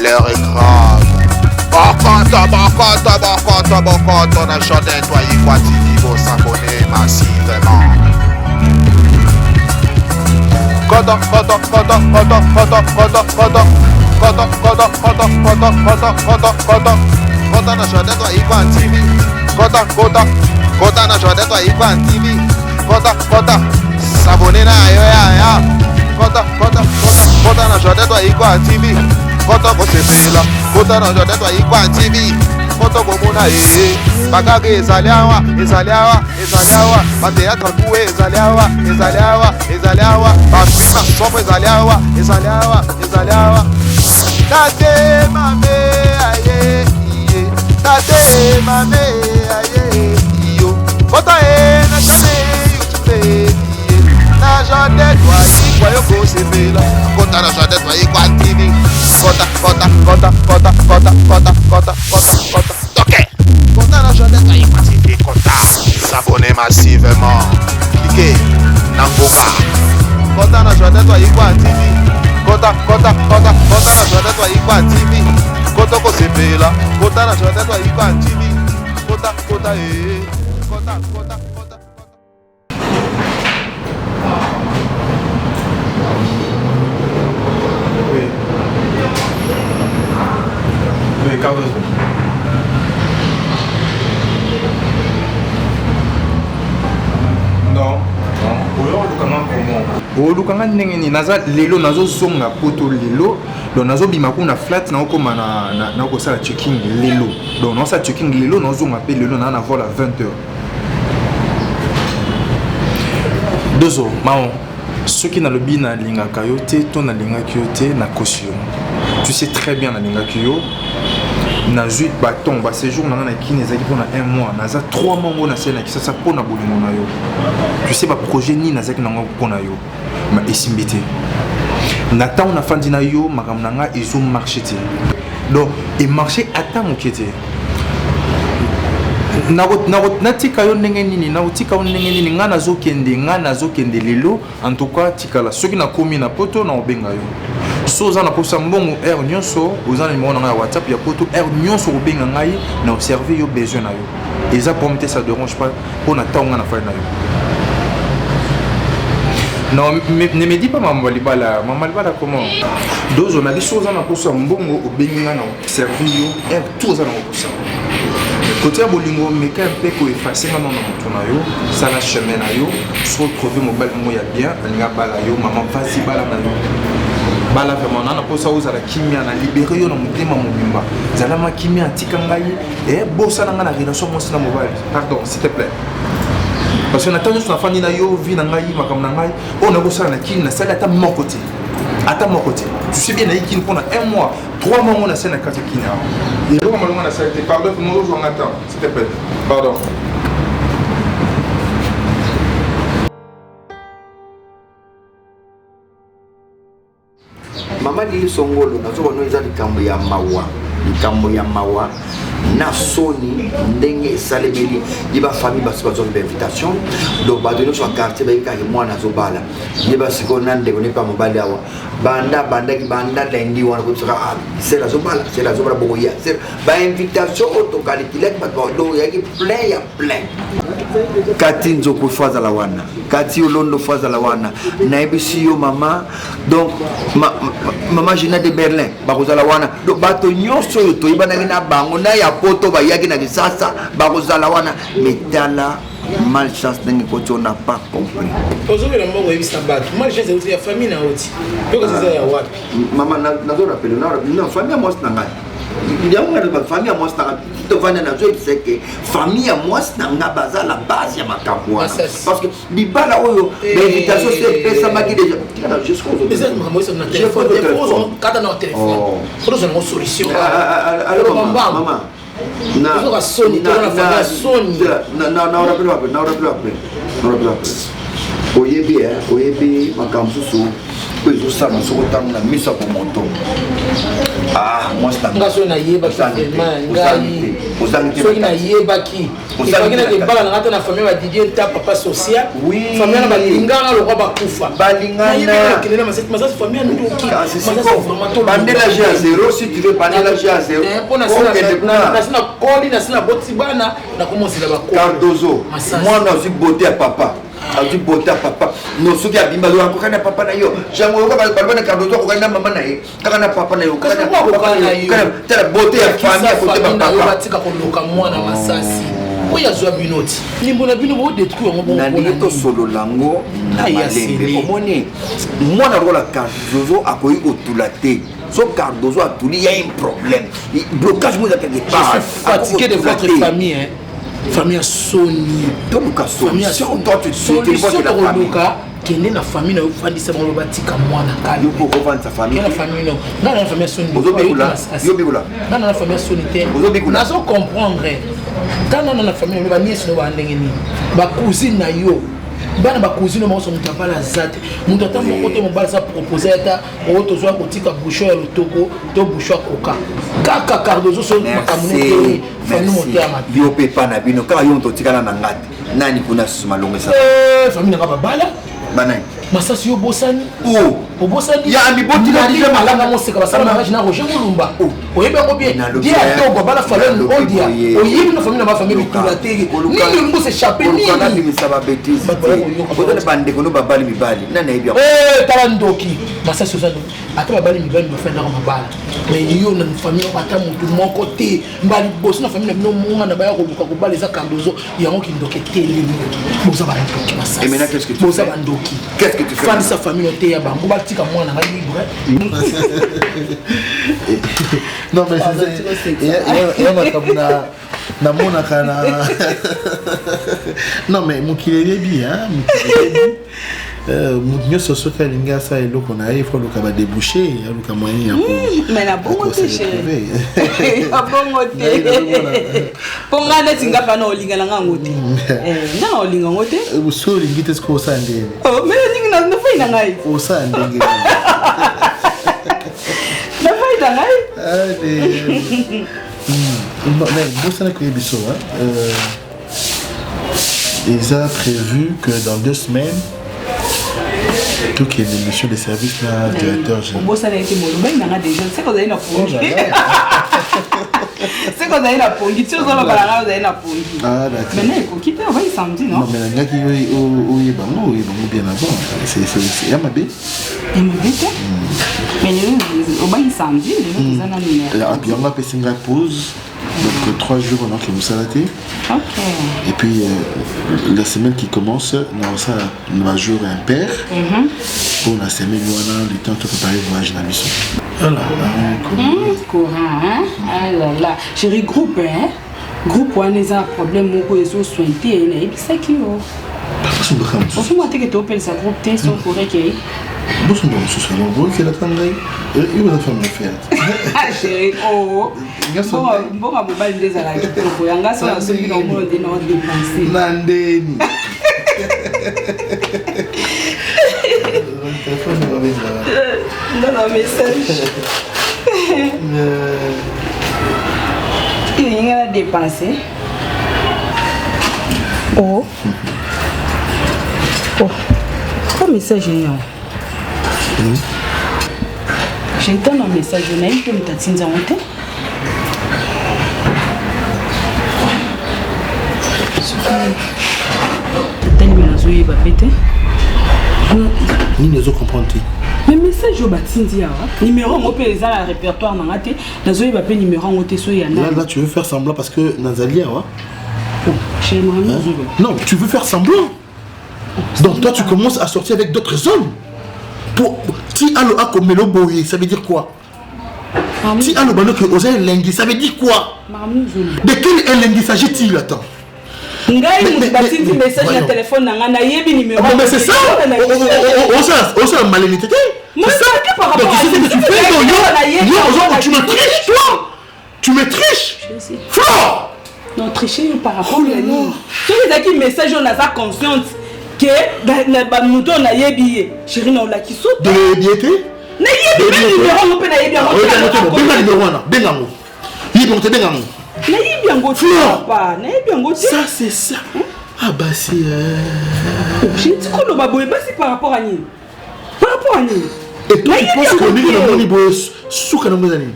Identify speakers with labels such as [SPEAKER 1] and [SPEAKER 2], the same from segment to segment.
[SPEAKER 1] L'heure est grave. Bokota, bokota, bokota, bokota na Jardin Toyikwa TV, bo s'abonner massivement. Kota, kota, kota, kota, kota, kota, kota. Kota, kota, kota, kota, kota, kota, kota. Kota na Jardin Toyikwa TV. Kota, kota, kota na Jardin Toyikwa TV. Kota, kota, s'abonner na yo ya ya. Kota, kota, kota, kota na Jardin Toyikwa TV. Kota kosepela, kota na Jardin Toyikwa TV. Kota komona ee, bakaka ezali awa, ezali awa, ezali awa, bateatre kuwe ezali awa, ezali awa, ezali awa, bafilme somo ezali awa, ezali awa, ezali awa. Tate mame aye iye, tate mame aye iyo. Kota e na chaîne YouTube iye, na Jardin Toyikwa yo kosepela. Kota na Jardin Toyikwa TV. Kota, kota, kota, kota, kota, kota, kota, kota, kota. Toke. Kota na Jardin Toyikwa TV. Kota. S'abonner massivement. Cliquez na ngonga. Kota na Jardin Toyikwa TV. Kota, kota, kota, kota na Jardin Toyikwa TV. Kota kosepela. Kota na Jardin Toyikwa TV. Kota, kota, eh. Kota, kota, kota.
[SPEAKER 2] Oui. Oui, Cardozo. Non, non. Oyo olukanga comment? Olukanga ndenge nini? Naza lelo nazozonga poto lelo. Donc nazobima kuna flat nakokoma na na nakosala checking lelo. Donc nakosala checking lelo nazonga pe lelo na na vol à 20h. Dozo, maman, soki nalobi nalingaka yo te to nalingaki yo te nakosi yo. Tu sais très bien nalingaki yo. Nazwi baton ba séjour na nga na Kin ezalaki mpona un mois, naza 3 mois ngo nasali na Kisasa mpo na bolingo na yo. Tu sais ba projet nini nazalaki nango mpo na yo, ma esimbi te. Na ntango nafandi na yo makambo na nga ezo marche te. Donc emarche ata moke te. Natika yo ndenge nini, nakotika yo ndenge nini, ngai nazokende, ngai nazokende lelo. En tout cas tikala, soki nakomi na poto nakobenga yo. So oza na posa mbongo heure nyonso, oza na numero na ngai ya WhatsApp ya poto, heure nyonso okobenga ngai na oservir yo besoin na yo. Eza problème te, ça dérange pas mpo na ntango ngai nafali na yo. Non, ne me dis pas maman libala, maman libala comment? Dozo na biso oza na posa mbongo obengi ngai na servir yo heure tout oza na posa. Côté ya bolingo meka mpe ko effacer nga na moto na yo, sala chemin na yo, so trouver mobali moko ya bien, alinga bala yo, maman vas-y bala na yo. Bala vraiment na posa ozala kimia na libérer yo na motema mobimba. Zala ma kimia tika ngai eh bosana ngai na relation mwasi na mobali. Pardon, s'il te plaît. Parce que na ntango nyonso nafandi na yo vie na ngai makambo na ngai oyo nakosala na kini nasali ata moko te, ata moko te. Tu sais bien nayi kini mpona un mois 3 mois ngo nasali na kati ya kini awa eloko malonga nasali te. Pardon, ozwa nga temps s'il te plaît, pardon.
[SPEAKER 3] Mama Lili Songolo, nazomona eza likambo ya mawa, likambo ya mawa na soni ndenge esalemeli ye. Bafamille basi bazwaki bainvitation, donc bato nyonso ya quartier bayebi kaka mwana azobala. Ye basikoyo na ndeko ne mpe mobali awa banda abandaki banda lundi wana koyebisaka ah, sele azobala, sele azobala, bokoya sele. Bainvitation oyo tokalikilaki bato oyaki plein ya plein. Kati Nzoku fo azala wana, Kati Olondo fo azala wana, nayebisi yo mama. Donc mama Gina de Berlin bakozala wana. Donc bato nyonso oyo toyebanaki na bango na ya poto bayaki na Kisasa bakozala wana. Mais tala malchance ndenge koti, on n'a pas compris.
[SPEAKER 4] Ozongela mbongo, oyebisa bato malchance euti ya famille na oti yoka eza ya wapi?
[SPEAKER 3] Mama, nazorapele na famille ya mwasi na ngai yango ngai, famille ya mwasi na ngai tovanda, nazoyebisa ke famille ya mwasi na ngai baza la base ya makambo wana, parce que libala oyo bainvitation se epesamaki déjà.
[SPEAKER 4] Eza makambo eza na telefone, kata na telefone, ozwa nango solution.
[SPEAKER 3] Mama,
[SPEAKER 4] ozoka soni, tona famille soni.
[SPEAKER 3] Na rappelle après, na rappelle après. Oyebi, oyebi makambo mosusu. Oyo ezosala soki otango na miso ya bomoto. Ah, mwasi na
[SPEAKER 4] nga soki nayebaki vraiment ngai soki nayebaki efaki na libala na nga te na famille ba Didier Nta papa social famille wana balingana lokwa bakufa
[SPEAKER 3] balingana
[SPEAKER 4] na masasi masasi famille ya ndoki masasi vraiment to
[SPEAKER 3] bandela jeu à zéro si tu veux bandela jeu à zéro
[SPEAKER 4] eh, mpo nasi nakoli nasi naboti bana nakomosela bakolo
[SPEAKER 3] Cardozo mwana azwi beauté ya papa azwi beauté ya papa no soki abimba akokani na papa na yo jango yoka baloba na Cardozo akokani na mama na ye kaka na papa na yo tala beauté ya famille ya kote bapapa
[SPEAKER 4] batika koloka mwana masasi oyo azwa bino ti limbo na bino bodetruire yango
[SPEAKER 3] bongo nalingi tosolola yango na malembe omoni mwana lokola Cardozo akoki kotula te so Cardozo atuli ya un problème blocage mo eza quelque part.
[SPEAKER 4] Je suis fatigué de votre famille hein. Famille ya soni
[SPEAKER 3] toluka solution toi tu
[SPEAKER 4] solution tokoluka kende na famille na yo ofandisa bango batika mwana
[SPEAKER 3] yo mpo okofandisa famille
[SPEAKER 4] na famille no ngai na famille ya soni
[SPEAKER 3] ozobikula yobikula
[SPEAKER 4] ngai na famille ya soni te nazo comprendre ntango nana na famille na yo baniesi no baa ndenge nini bacousine na yo bana bacousine bango so moto abala aza te moto ata moko te mobali aza propose ata oyo tozwa kotika bouchon ya lotoko to bouchon ya koka kaka cardozo so makambo nete famille motema mabe
[SPEAKER 3] yo mpe epa na bino kaka yo moto otikala na nga te nani kuna susu malongo
[SPEAKER 4] esa eh, famille nanga babala
[SPEAKER 3] banani
[SPEAKER 4] masasi yo obosani
[SPEAKER 3] oh.
[SPEAKER 4] obosani
[SPEAKER 3] ya mibotimalanga
[SPEAKER 4] malanga moseka basala mariage na roger mulumba oh. oyebi yango bien die atogo abala falon odia oyebi na famille na bafamille bitula te nini olingi osechappe
[SPEAKER 3] ninibimisa babetise ozali bandeko no babali mibali nani ayebi yango
[SPEAKER 4] eh, tala ndoki masasi oza ndoki ata babali mibali bafandaka mabala mais yo na famille ata motu moko te mbala liboso na famille na bino mwana baya koluka kobala eza cardozo yango kindoki etelemi boza bandoki masasi boza bandoki fandisa famille oteya bango batika mwana nga libre.
[SPEAKER 5] Non mais ya makambo na namonaka na non mais mokili eyebi mokili eyebi moto nyonso soki alingi asala eloko na ye fo aluka badebouche aluka moyen ya
[SPEAKER 6] mais na bongo te chéri na bongo te mpo ngai neti nga mpa na olinga na nga yango te nga na olinga yango te
[SPEAKER 5] soki olingi te soki osala ndenge
[SPEAKER 6] mais olingi nafai na ngai
[SPEAKER 5] osala ndenge
[SPEAKER 6] nafai na ngai
[SPEAKER 5] bosana koyebi biso eza prévu que dans 2 semaines tokende mission de service na directeur général.
[SPEAKER 6] Obosana ete molobali nanga déjà seke ozali na pongi, seke ozali na pongi ti ozoloba na ngai ozali na pongi.
[SPEAKER 5] Ah, d'accord.
[SPEAKER 6] Maintenant ekoki te obai samedi non?
[SPEAKER 5] Non mais nangaki oyeba yango, oyeba yango bien avant. C'est ya mabe.
[SPEAKER 6] Ya mabe te, mais lelo obai samedi, lelo toza nanu.
[SPEAKER 5] Yango apesi ngai pause, donc 3 jours on a mosala te. Et puis la semaine qui commence na osala na jour impair pour la semaine wana, le temps to préparer voyage na biso. Voilà.
[SPEAKER 6] Courant hein? Ah là là, chéri, groupe hein, groupe wana eza na problème moko ezosoin te, nayebisaki yo. Osomwa teke topelisa groupe te so courant kei.
[SPEAKER 5] Bosomba mosusu alors bokelaka ngai yo oza femme d'affaire.
[SPEAKER 6] Chéri, oh, mbongo mobali nde ezalaka kitoko yanga so nasoki na omona nde na odepense.
[SPEAKER 5] Na ndeni telefone babengaka.
[SPEAKER 6] Nga na message elingi nga na dépense. Oh oh oh, message nini? J'étais na message nayebi mpe moto atindi yango te. Soki telemi nazoyeba mpe te.
[SPEAKER 5] Nini ozocomprendre te?
[SPEAKER 6] Mais message oyo batindi awa, numéro yango mpe eza na répertoire na nga te, nazoyeba mpe numéro yango te so ya.
[SPEAKER 5] Là, là tu veux faire semblant parce que nazali awa.
[SPEAKER 6] Chez moi.
[SPEAKER 5] Non, tu veux faire semblant, donc toi tu commences à sortir avec d'autres hommes pour ti alo akomelo boye, ça veut dire quoi? Ti alo banoki oza elengi, ça veut dire quoi? De quel elengi s'agit-il? Attends.
[SPEAKER 6] Ngai moto batindi message na telefone na ngai, nayebi numéro.
[SPEAKER 5] Mais c'est ça, osala malenité te. C'est ça. Donc tu sais ce que tu fais? Non, yo yo tu me triches, toi tu me triches, Flore.
[SPEAKER 6] Non, tricher yo par rapport ya nini? Soki ezalaki message oyo naza consciente. Ke moto oyo nayebi ye, chéri, na olakisi
[SPEAKER 5] te. Oyebi ye te?
[SPEAKER 6] Nayebi mpe numéro yango, mpe nayebi yango.
[SPEAKER 5] Benga numéro wana, benga yango. Yebi yango te, benga yango.
[SPEAKER 6] Nayebi yango te, papa, nayebi yango te.
[SPEAKER 5] Ça, c'est ça. Ah, basi.
[SPEAKER 6] Chéri, koloba boye, basi, par rapport à nini? Par rapport à nini?
[SPEAKER 5] Et toi, tu penses que ndenge namoni boye, suka nango eza nini?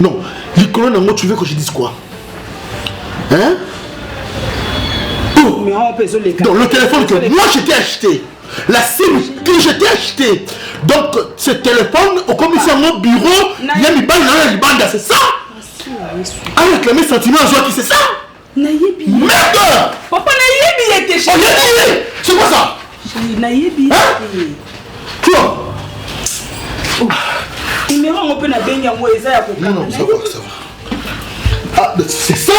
[SPEAKER 5] Non, likolo nango, tu veux que je dise quoi, hein?
[SPEAKER 6] Oh.
[SPEAKER 5] Donc le téléphone que moi je t'ai acheté, la SIM que je t'ai acheté, donc ce téléphone okomisi yango bureau ya mibali na yo ya libanda, c'est ça? Aréclamer sentiment azwaki, c'est ça?
[SPEAKER 6] Nayebi.
[SPEAKER 5] Merde!
[SPEAKER 6] Papa, nayebi ye te.
[SPEAKER 5] Oyebi ye, c'est quoi ça?
[SPEAKER 6] Nayebi ye te.
[SPEAKER 5] Tu vois?
[SPEAKER 6] Numéro yango mpe nabengi yango, eza ya kokanga.
[SPEAKER 5] Non, ça va, ça va. Ah, c'est ça.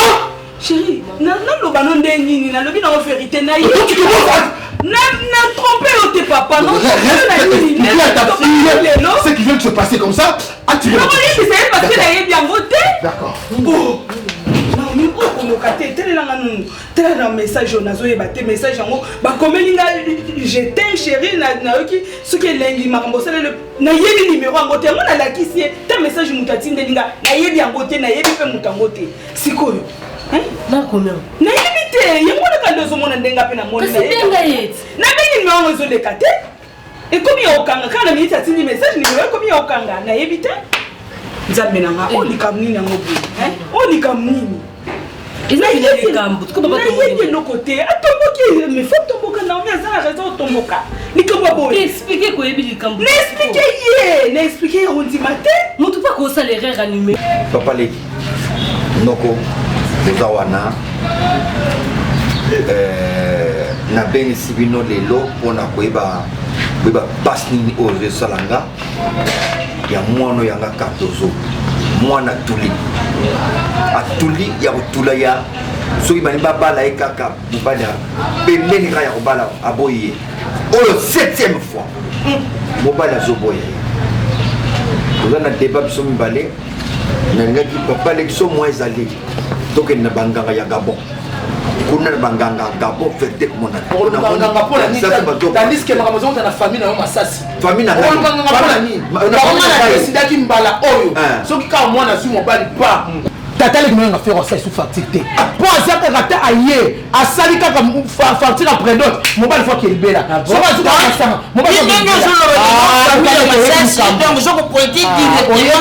[SPEAKER 6] Chéri, naloba no ndenge nini? Nalobi nango vérité.
[SPEAKER 5] Tu commences à
[SPEAKER 6] Na trompe yo te, papa.
[SPEAKER 5] Ce qui vient de se passer comme ça, attirer.
[SPEAKER 6] Nakoyebisa ye parce que nayebi yango te.
[SPEAKER 5] D'accord.
[SPEAKER 6] Naomi, okoloka te, telelanga nunu, tala na message oyo, nazoyeba te. Message yango bakomeli nga: "Je t'aime, chéri." Nayoki soki elengi makambo osaleli. Nayebi numéro yango te, yango nalakisi ye te. Message moto atindeli nga, nayebi yango te, nayebi mpe moto yango te. Sikoyo nayebi te, yango wana nde ozomona ndenge mpe namoni. Nabengi numéro yango, ezoleka te, ekomi ya kokanga. Kaka na miniti atindi message, numéro ekomi ya kokanga. Nayebi te, Nzambe na nga, oyo likambo nini yango boye? Oyo likambo nini? Nayebi eloko te. Atomboki, mais faut tomboka. Naomi aza na raison, otomboka likambo ya boye.
[SPEAKER 7] Explique koyebi likambo.
[SPEAKER 6] Na explique ye, na explique ye, ondima te.
[SPEAKER 7] Motu mpe akosala erreur ya numéro.
[SPEAKER 3] Papa leki, noko oza wana, nabengisi bino lelo mpona koyeba mpasi nini oyo ezosala nga ya mwana oyo yanga Cardozo. Mwana tuli, atuli ya kotula ya soki bani babala ye kaka mobali ya pembeni kaka ya kobala, aboyi ye. Oyo septième fois mobali azoboya ye. Toza na débat biso mibale. Nalingaki, papa leki, so mwa ezali tokende na banganga ya Gabon kuna, na banganga ya Gabon, vérité komona.
[SPEAKER 4] Olukanganga mpo na nini, tandis que makambo ezongota na famille na yo, Masasi?
[SPEAKER 3] Famille na
[SPEAKER 4] Olukanganga mpo na nini? Bango na décidaki mbala oyo, soki kaka mwana azwi mobali pa tata leki moyanga fere, asali su facture te, mpo aza kaka te, aye asali kaka facture ya prédot. Mobali fo akelibela, soki azwi kaka masanga.
[SPEAKER 8] Ndenge ozoloba, ozokopointe directement.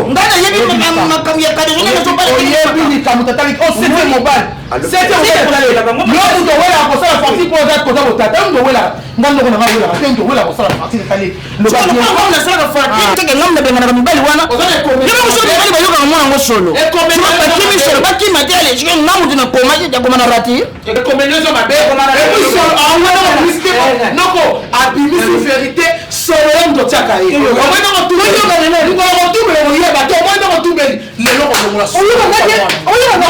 [SPEAKER 8] Ngai nayebi makambo ya Cardozo ndenge
[SPEAKER 4] Oyebi likambo, tata leki o septième mobali, septième mobali. Yo moto owelaka kosala facture mpo oza koza kotata. Yo moto owelaka, nga ndoko na nga owelaka te, moto owelaka kosala facture, tata leki.
[SPEAKER 8] Nasalaka facture teke ngai nabenganaka mibali wana. Yo mosusu, mibali bayokaka mwana yango solo, bakimi solo, bakima te. Ale soki nga motu nakomaki yakoma na rati.
[SPEAKER 4] Ekomeli eza mabe. Et puis solo awena te, noko abimisi vérité. Solo yo moto otiaka ye, omoi noko tumbeli, kotumbeli koyeba te, omoi noko tumbeli lelo kolongola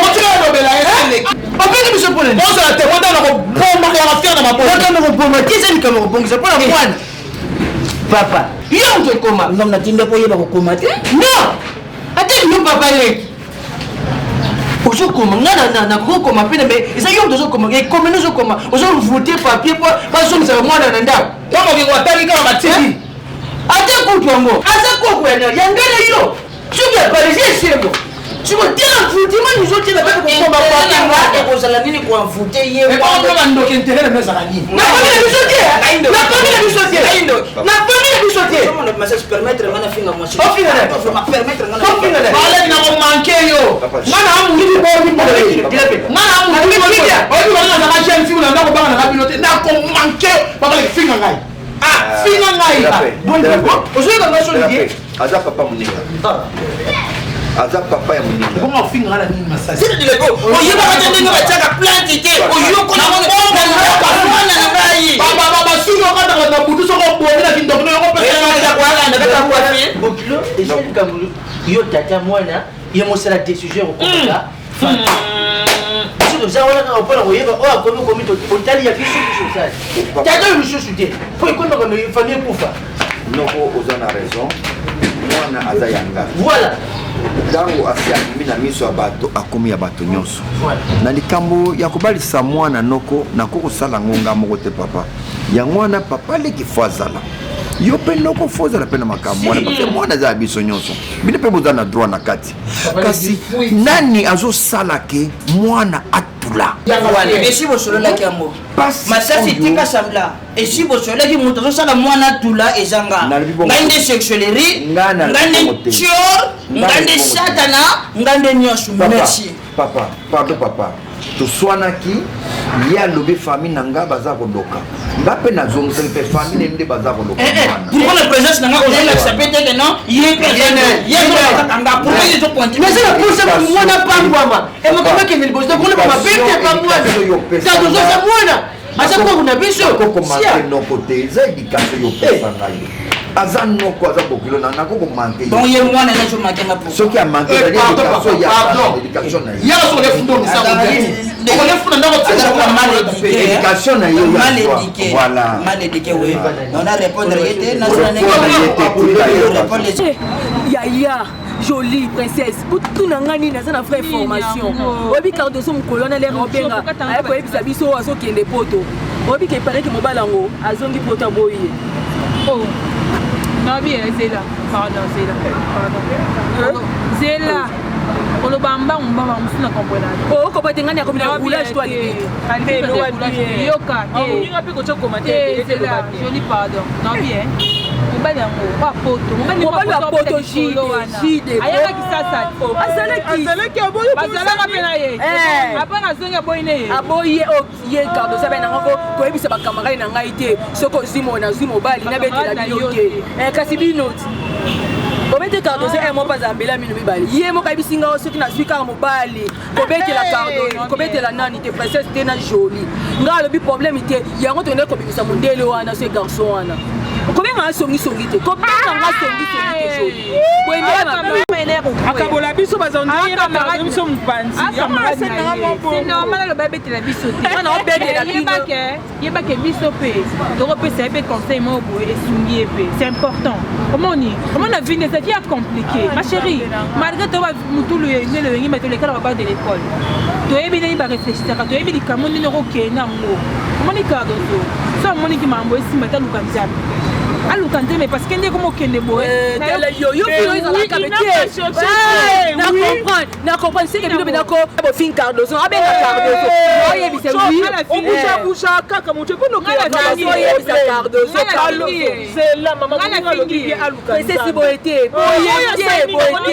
[SPEAKER 4] otika lobela ye seleki.
[SPEAKER 8] Obengi biso mpona
[SPEAKER 4] ozala te wata na kobomaka ya bafiere na maboko.
[SPEAKER 8] Makambo koboma te, eza likambo kobongisa mpona mwana. Papa, yo moto okoma ngam natinda mpo oyeba kokoma te. Non, ata yo papa leki ozokoma, nga nakokoma mpe, mais eza yo moto ozokoma, ekomeli, ozokoma, ozovote papier mpo bazongisaka mwana na ndako.
[SPEAKER 4] Ntango okengo atali kaka batiki.
[SPEAKER 8] Ata kutu yango aza koko ya ngai na yo, soki aparisi esengo siko tela mfutima nizotiela mpe kokoma papier ekozala nini koenvoute ye?
[SPEAKER 4] Ebongo bandoki, intérêt na bino ezala nini?
[SPEAKER 8] Na famille na biso te, na famille na biso te, na famille na biso te. Ofinga na
[SPEAKER 4] Baleki na komanke yo, nga na amulili boni boye, nga na amulili oyebi bana nazaka jeune fille na ndako, banga nanga bino te. Nakomanke babaleki, finga ngai, finga ngai.
[SPEAKER 8] Ozoyoka nga soni te.
[SPEAKER 3] Aza papa moninga, aza papa ya moninga.
[SPEAKER 4] Bongo ofinga nga na nini, Masasi?
[SPEAKER 8] Oyebaka te ndenge batiaka plainte te, oyokola mwana na ngai.
[SPEAKER 4] Basuki okataka na butu, soki obomi na kindoki no yoko.
[SPEAKER 8] Bokilo eza likambo yo tata mwana ye mosala décision okomaka. Biso toza wana kaka mpona koyeba oyo akomi komi otali ya biso, biso osali tata oyo lisusu te mpo ekomaka famille ekufa.
[SPEAKER 3] Noko, oza na raison. Mwana aza ya nga.
[SPEAKER 8] Voilà.
[SPEAKER 3] Ntango asi abimi na miso ya bato, akomi ya bato nyonso. Na likambo ya kobalisa mwana noko, nakoki kosala yango nga moko te papa. Yango wana papa leki fo azala. Yo mpe noko fo ozala mpe na makambo wana parce que mwana aza ya biso nyonso. Bino mpe boza na droit na kati. Kasi nani azosala ke mwana atula?
[SPEAKER 8] Esi bosololaki yango. Masasi tika sambla. Esi bosololaki moto azosala mwana atula eza nga. Ngai nde sexuelerie, ngai nde tior, ngai nde satana, ngai nde nyonso. Merci.
[SPEAKER 3] Papa, pardon papa. Toswanaki, ye alobi famille na nga baza koloka. Nga mpe nazongisaki mpe famille nde baza koloka mwana.
[SPEAKER 8] Pourquoi la présence na nga ozolakisa mpe te ke non ye mpe ye azolakaka nga pourquoi ye ezopointe
[SPEAKER 9] mais eza na posa mwana pambwama emakambo ekende liboso te kuna bamabe te pa mwana tango ozoza mwana aza koko na biso
[SPEAKER 3] kokomante noko te eza éducation yo opesa ngai aza noko aza bokilo na nako komanke
[SPEAKER 8] bon ye mwana nazo manke nga
[SPEAKER 3] po soki amanke ezali éducation ya éducation na ye
[SPEAKER 5] yaka soki olefunda omisango olefunda ndako
[SPEAKER 3] éducation na ye
[SPEAKER 8] mal éduqué
[SPEAKER 3] voilà
[SPEAKER 8] mal éduqué oui on a répondre ye te nazala
[SPEAKER 3] ndenge
[SPEAKER 8] répondre
[SPEAKER 7] yaya jolie princesse botuna ngai nini naza na vraie information oyebi cardoso mokolo wana lere obenga aye koyebisa biso oyo azokende poto oyebi ke epareke mobali yango azongi poto aboyi ye
[SPEAKER 10] oh. nabi eh, zela pardon zela pardon zela oloba mbangu mbangu mosusu na comprena
[SPEAKER 7] okoba te ngani akomi na roulage to
[SPEAKER 10] alibi yoka te zela joli pardon nabi eh. mobali yango wa poto
[SPEAKER 7] mobali wa poto jide
[SPEAKER 10] ayaka kisasa
[SPEAKER 7] azalaki
[SPEAKER 10] bazalaka mpe na ye eh. apa nazongi aboyi ne ye
[SPEAKER 7] aboyi ye ye cardosa abe nanga koyebisa bakamarade na ngai te soki ozwi mo nazwi mobali nabetela bino te eh, kasi bino ti obete cardoso e moko azala mbela mino mibale ye moko ayebisi ngai soki nazwi kaka mobali kobetela cardo kobetela nani te princesse te na jolie ngai alobi problème te yango tokendaki kobimisa mondele wana so garçon wana kobenga nga songisongi te kobenga nga songisongi te jolie
[SPEAKER 10] akabola biso bazandibiso mopanzi normal aloba abetela biso te yebake biso mpe tokopesa ye mpe conseil moko boye esungi ye mpe c'est important omoni omoni na vie ezalaki ya compliqué ma chérie malgré to mutulu nde loyengi me toleka na baba de l'école toyebi ndenge bareflechisaka toyebi likambo ndenge okokende yango omoni cardozo so amoniki makambo esimba te aluka nzambe aluka nzambe parce que nde ekoma okende boye
[SPEAKER 7] na comprendre seke bino bina ko bofing cardozo abenga cardozo oyebisa oui
[SPEAKER 10] obusha kaka moto
[SPEAKER 7] ekonoyebisa cardozo
[SPEAKER 10] zela mama alobi ye aluka
[SPEAKER 7] esesi boye te boye te boye te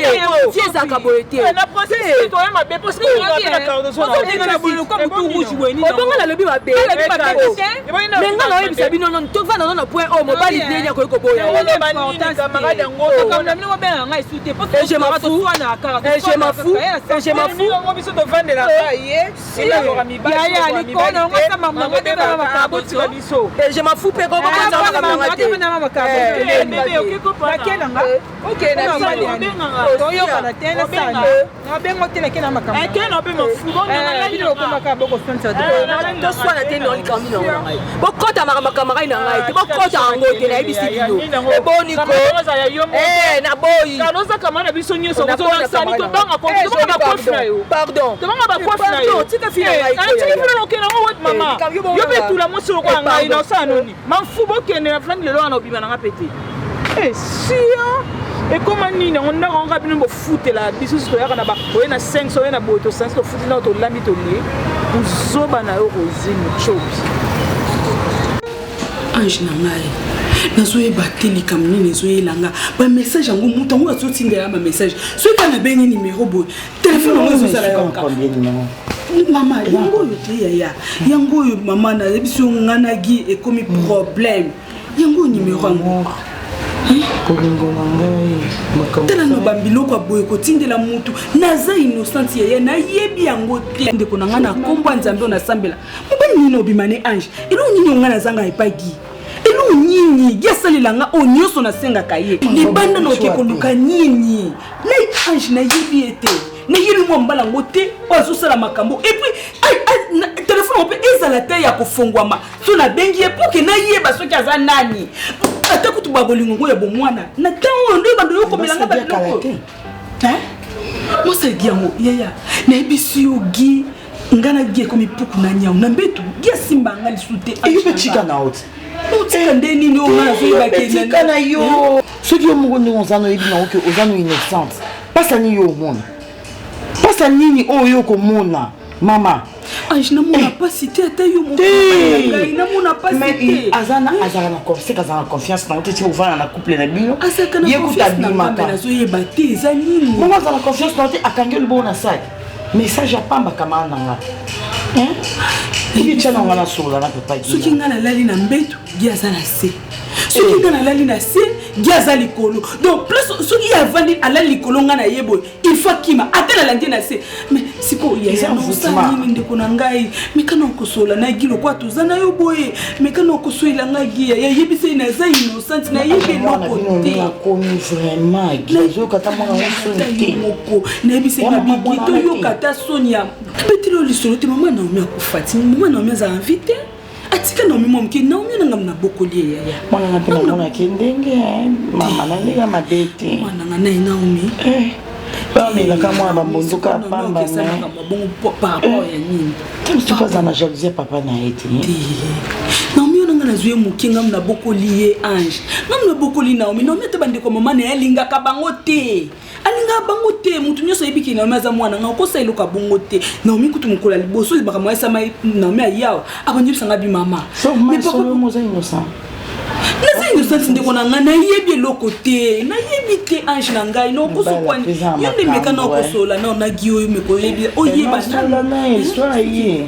[SPEAKER 7] ti ezalaka boye te obongo nalobi mabe me nga naoyebisa bino nono tovanda nono na point oyo mobali ndeni akoki koboya je m'en fous je m'en fous je m'en fous
[SPEAKER 10] biso tovandelaka ye
[SPEAKER 7] je m'en fous mpe
[SPEAKER 10] toyokana te nabengo te nake na
[SPEAKER 7] makambo toswana te no likambo nini yango na ngai bokota makambo na ngai te bokota yango te nayebisi bino eboni ko naboyi pardon
[SPEAKER 10] tobanga bacoiffe na yo
[SPEAKER 7] tika fille na ngai
[SPEAKER 10] tika fille na okende yango wapi mama yo mpe tula mwasi lokola ngai na osala noni mafu bokende na flani lelo wana obima na nga mpe te esia ekoma nini yango ndako yango bino bofutela biso susu toyaka na oye na 5 oye na boye tosansi tofuti ndako tolambi tolie buzoba na yo rosine chobi
[SPEAKER 6] ange na ngai nazoyeba te likambo nini ezoyela nga bamessage yango moto yango azotindela bamessage soki kaka nabengi nimero boye telefone yango ezozala yoka mama yango oyo te yaya yango oyo mama nayebisi yo nga na gi ekomi problème yango oyo nimero yango
[SPEAKER 11] bolingo na ngai
[SPEAKER 6] tala na bambiloko ya boye kotindela mutu naza innocente yaya nayebi yango te ndeko na ngai na nkombo ya nzambe oyo nasambela mobali nini obima ne ange eloko nini oyo ngai nazanga epai gi eloko nini gi asalela nga oyo nyonso nasengaka ye libanda na oke koluka nini nai ange nayebi ye te.
[SPEAKER 7] Nayebi mwa mobali yango te oyo azosala makambo. Et puis telefone yango mpe ezala te ya kofongwama. So nabengi ye mpo ke nayeba soki aza nani. Ata kutu ba bolingo ngo ya bomwana. Na ntango oyo nde bando yokomela nga babiloko. Hein? Mwasi ya Guy yango yaya nayebisi yo Guy nga na Guy ekomi puku na nyau na mbetu Guy asimba nga lisusu te.
[SPEAKER 4] Eyo mpe tika na yo te.
[SPEAKER 7] Otika nde nini oyo nga nazoyeba ke
[SPEAKER 4] tika na yo. Soki yo moko ndenge oza no oyebi na yo ke oza no innocente. Pasa nini yo omona? Pasa nini oyo yo okomona mama?
[SPEAKER 7] Ange namona pasi te ata yo moko ngai namona pasi te.
[SPEAKER 4] Aza na azala na confiance azala na confiance na yo te ti bovanda na couple na bino.
[SPEAKER 7] Azalaka na
[SPEAKER 4] Ye kuta
[SPEAKER 7] confiance na ngai
[SPEAKER 4] abimaka.
[SPEAKER 7] nazoyeba te eza nini.
[SPEAKER 4] Bongo azala na confiance na yo te akangi yo liboko na sac. Message ya pamba camarade na nga. Hein? Obi tya na nga nasolola na papa Guy.
[SPEAKER 7] Soki ngai nalali na mbeto Guy aza na se. Soki ngai nalali na se Guy aza likolo. Donc place soki ye avandi alali likolo ngai na ye boye il faut akima ata nalandi ye na se. Mais sikoyo
[SPEAKER 4] Eza
[SPEAKER 7] yaya osala
[SPEAKER 4] envoûtement.
[SPEAKER 7] nini ndeko na ngai mekana okosola na Guy lokola toza na yo boye mekana okosolela ngai Guy yaya yebisa ye naza innocente nayebi
[SPEAKER 4] Mwana
[SPEAKER 7] eloko
[SPEAKER 4] bino
[SPEAKER 7] te.
[SPEAKER 4] ndenge akomi vraiment Guy azoyoka ata mwana ngo soni te.
[SPEAKER 7] Moko nayebisa ye
[SPEAKER 4] Ya
[SPEAKER 7] na
[SPEAKER 4] mama
[SPEAKER 7] bigi
[SPEAKER 4] mwana wana
[SPEAKER 7] toyoka
[SPEAKER 4] te.
[SPEAKER 7] ata soni ya abeteli oyo lisolo te mama Naomi akufa ti mama Naomi azala envie te atika Naomi mwa moke Naomi na ngambo nabokoli ye yaya
[SPEAKER 4] Mwana nga mpe namonaki ndenge eh, mama na ndenge ya mabe te.
[SPEAKER 7] Mwana nga naye Naomi.
[SPEAKER 4] Bamelaka mwana bambonzoka ya pamba
[SPEAKER 7] Eza
[SPEAKER 4] me
[SPEAKER 7] makambo ya bongo par rapport ya nini?
[SPEAKER 4] te mosusu aza na jalousie ya papa na ye te.
[SPEAKER 7] Naomi oyo nanga nazwi ye moke ngambo nabokoli ye Ange ngambo nabokoli Naomi Naomi ata bandeko ya mama na ye alingaka bango te alingaka bango te moto nyonso ayebi ke Naomi aza mwana nga okosa eloko ya bongo te Naomi kutu mokolo ya liboso makambo esama Naomi ayawa abandi yebisa nga bi mama
[SPEAKER 4] Sauf
[SPEAKER 7] Mais
[SPEAKER 4] ma
[SPEAKER 7] papa-
[SPEAKER 4] solo moza innocent.
[SPEAKER 7] naza innocente ndeko na ngai nayebi eloko te nayebi te ange na ngai naokosokwani yo nde meka na okosola nao na Guy oyo meko oyebi oyeba
[SPEAKER 4] Nasola na ye so ye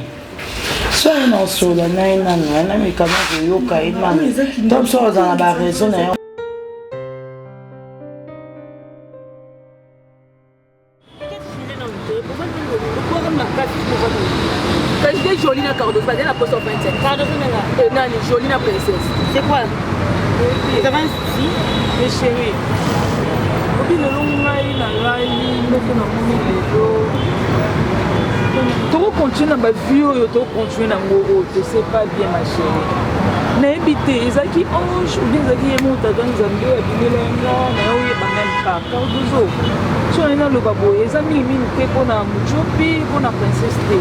[SPEAKER 4] so ye nasola na ye nanu nameka na koyoka ye nanu to biso ozala na baraison na ye.
[SPEAKER 7] Kasi nde Jolie na Cardozo bazali na poste 27.
[SPEAKER 8] Cardozo nanga.
[SPEAKER 7] Eh, nani Jolie na princesse.
[SPEAKER 8] C'est quoi? Vous avez un souci?
[SPEAKER 10] Mais chérie, obi lelo ngai nalali ndenge namoni lelo tokocontinue na bavie oyo tokocontinue nango oyo te c'est pas bien ma chérie nayebi te ezalaki ange ou bien ezalaki ye moko tata nzambe oyo abimela nga naye oyeba même pas Cardozo so naye naloba boye eza mingimingi te mpona Mutiopi mpona princesse te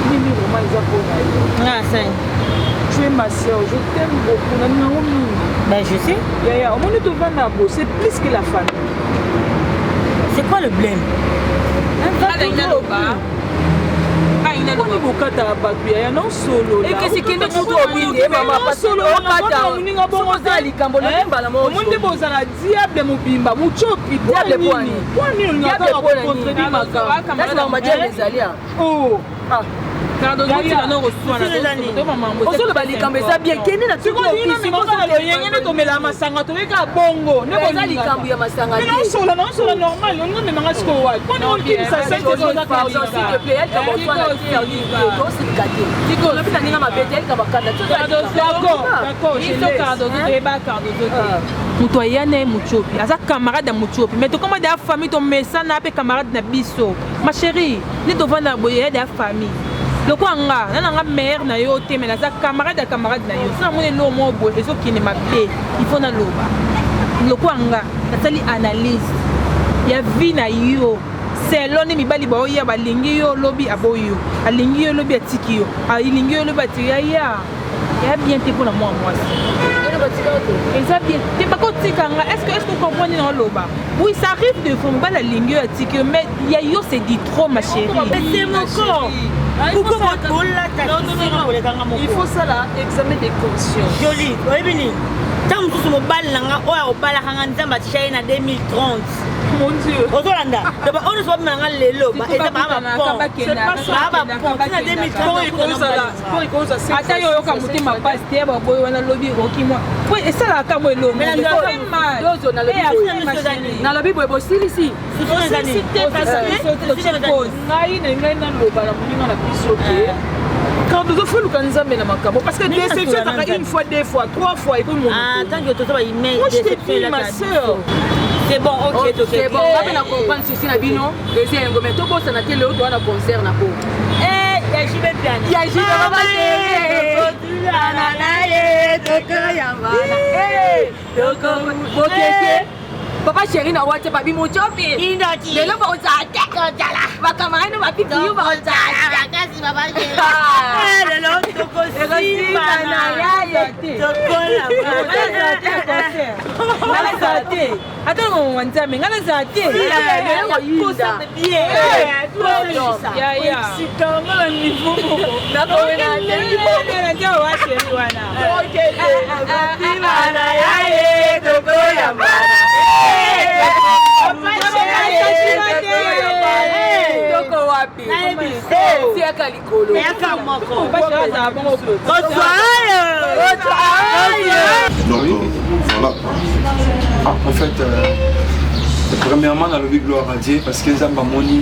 [SPEAKER 10] mingi vraiment eza mpona yo.
[SPEAKER 8] Nga asani.
[SPEAKER 10] Tu es ma sœur, je t'aime beaucoup. Nalinga yango mingi.
[SPEAKER 8] Ben je sais.
[SPEAKER 10] Yaya, omoni tovanda bo, c'est plus que la famille.
[SPEAKER 8] C'est quoi le blème?
[SPEAKER 10] Poni bokataka bato yaya nosolola.
[SPEAKER 7] Ekesi kende kutu obinde mama parce que okata
[SPEAKER 10] moninga bongo
[SPEAKER 7] soki oza likambo lobi mbala moko.
[SPEAKER 10] Omoni nde bozala diable mobimba Mutiopi.
[SPEAKER 7] Diable po nini?
[SPEAKER 10] Po nini olingaka
[SPEAKER 7] Diable po na nini?
[SPEAKER 10] kocontredire makambo?
[SPEAKER 7] Nasi makambo ya diable ezali ah.
[SPEAKER 10] Oh.
[SPEAKER 7] Ah. Ozoloba likambo eza bien kende na
[SPEAKER 10] loyenge nde tomelaka masanga toyeka bongo
[SPEAKER 7] eza likambo ya masanga te.
[SPEAKER 10] naosola naosola normal olingo omemanga sikoyo wapi mponi okimisa
[SPEAKER 7] S'il te plaît, elle likambo oswana te tosilika te olobi na ndenge mabe te likambo akanda
[SPEAKER 10] D'accord, d'accord, je
[SPEAKER 6] biso
[SPEAKER 10] laisse.
[SPEAKER 6] Cardozo toyeba Cardozo te moto aya na ye Mutiopi aza camarade ya Mutiopi mais tokoma deya famille tomesana mpe camarade na biso ma chérie nde tovanda boye ya deya famille lokola nga na nanga meilleur na yo te mais naza camarade ya camarade na yo so namoni eloko moko boye ezokende mabe il faut naloba lokola nga nasali analyse ya vie na yo selon nde mibali baoya balingi yo lobi aboyi yo alingi yo lobi atiki yo alingi yo lobi atiki yo ya ya bien te mpona mwana mwasi eza bien te bakotika nga est ce que est ce que comprendre nini oloba oui ça arrive de fois mobali alingi yo atiki yo mais ya yo c'est dit trop ma chérie
[SPEAKER 8] C'est mon corps. Pourquoi bolata kolekanga moko?
[SPEAKER 10] Il faut sala examen de conscience.
[SPEAKER 8] Jolie, oyebi nini? Ntango mosusu mobali na nga oyo akobalaka nga Nzambe atisha ye na 2030.
[SPEAKER 10] Mon Dieu.
[SPEAKER 8] Ozolanda donc baoyo nyonso babima na nga lelo eza baa bapont baa bapont tina 2030
[SPEAKER 6] ata yo oyoka motema pasi te baboyi wana lobi okoki mwa po esalaka mwa elongo
[SPEAKER 7] nalobi boye bosilisi
[SPEAKER 10] ngai na ngai naloba na moninga na biso ke Cardozo faut luka nzambe na makambo parce que déception ezalaka une fois deux fois trois fois ekomi
[SPEAKER 8] monotonie. Tant que toza ba email
[SPEAKER 10] déception ma sœur.
[SPEAKER 7] C'est bon, ok, oh, c'est bon. Nga mpe na comprendre souci na bino eza yango mais tobosana te lelo toza na concert na po.
[SPEAKER 10] Eh, ya JB Piana.
[SPEAKER 7] Ya JB mama chérie. Totulana na ye tokoyambana. Eh, toko bokeke. Papa chéri na WhatsApp abi mochopi. Lelo bakozala te. Bakamarade bapipi yo bakozala.
[SPEAKER 8] Kasi papa chéri. Lelo tokosimbana
[SPEAKER 10] ya ye te.
[SPEAKER 8] Tokola.
[SPEAKER 10] Nga nazala te ata na mama nzambe nga nazala te sikanga na niveau moko wana
[SPEAKER 7] toko wapi tiaka likolo
[SPEAKER 1] Donc voilà quoi.
[SPEAKER 2] Ah, en fait, euh, premièrement, nalobi gloire à Dieu parce que Nzambe amoni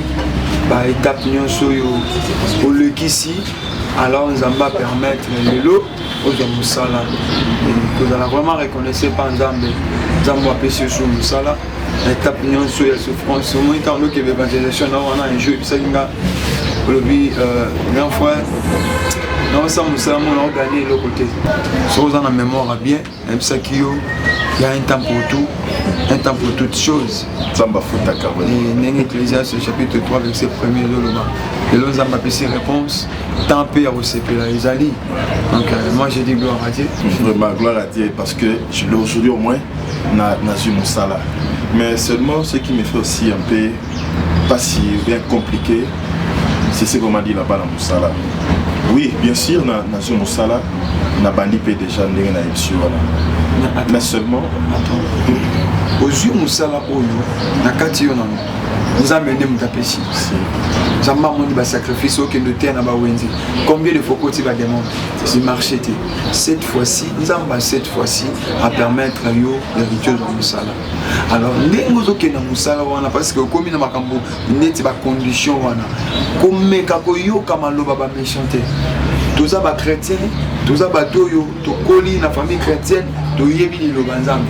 [SPEAKER 2] ba étape nyonso oyo olekisi alors Nzambe a permettre lelo ozwa mosala kozala vraiment reconnaissant pa Nzambe Nzambe apesi yo so mosala na étape nyonso ya souffrance omoni ntango ndokebe évangélisation na wana un jour ebisaki nga olobi euh, grand frère naosala mosala moko naogane eloko te soki oza na mémoire ya bien nayebisaki yo ya un temps pour tout un temps pour toute chose
[SPEAKER 1] nzambe afutaka
[SPEAKER 2] ndenge ecclésiaste chapitre 3 verset premier ezoloba lelo nzambe apesi réponse temps mpe ya kosepela ezali donc euh, moi j'ai dit gloire à dieu
[SPEAKER 1] vraiment gloire à dieu parce que aujourd'hui au moins nazwi mosala mais seulement ce qui me fait aussi un peu pas si bien compliqué c'est ce qu'on m'a dit là-bas na mosala oui bien sûr nazwi mosala nabandi mpe déjà ndenge nayebisi yo wana mais seulement
[SPEAKER 2] ozwi mosala oyo na kati yo nano nzambe nde moto apesi nzambe amoni basacrifice okende oteya na bawenze combien de fois okoti bademande emarché te cette fois-ci nzambe cette fois-ci apermettre yo héritier ozwa mosala alors ndenge ozokenda mosala wana parce que okomi na makambo neti bacondition wana komeka koyoka maloba baméchant te toza bachrétien toza bato oyo tokoli na famille chrétienne toyebi liloba nzambe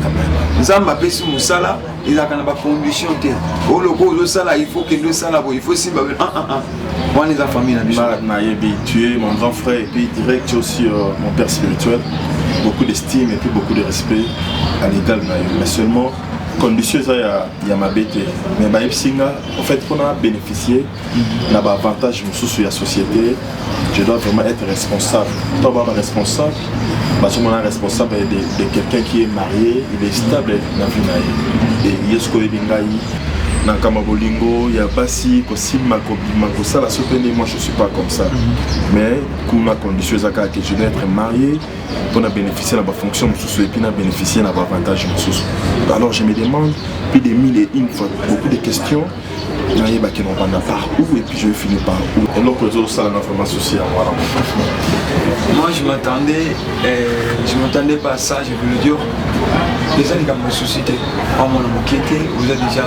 [SPEAKER 2] nzambe apesi mosala ezalaka na bacondition te oyo lokola ozosala il faut kende osala boye il faut simba ah, ah, ah. wana eza famille na biso
[SPEAKER 1] nayebi tu es mon grand frère et puis direct tu es aussi euh, mon père spirituel beaucoup d'estime et puis beaucoup de respect à l'égal na yo mais seulement condition eza ya, ya mabe te mais bayebisi nga en fait mpona bénéficier na baavantage mosusu ya société je dois vraiment être responsable to baba responsable bazomona responsable de, de quelqu'un qui est marié il est stable na vie na ye et ye soki oyebi ngai na nkamba bolingo ya basi kosimba kobima kosala soki nde moi je suis pas comme ça mais kuna condition eza kaka que je dois être marié mpo na bénéficier na bafonction mosusu et puis na bénéficier na baavantage mosusu alors je me demande plus de mille et une fois beaucoup de questions nayebaki na obanda par où et puis je vais finir par où eloko ezosala nga vraiment souci yango wana
[SPEAKER 2] moi je m'attendais euh, je m'attendais pas à ça je veux le dire eza likambo mosusu te omona moke te oza déjà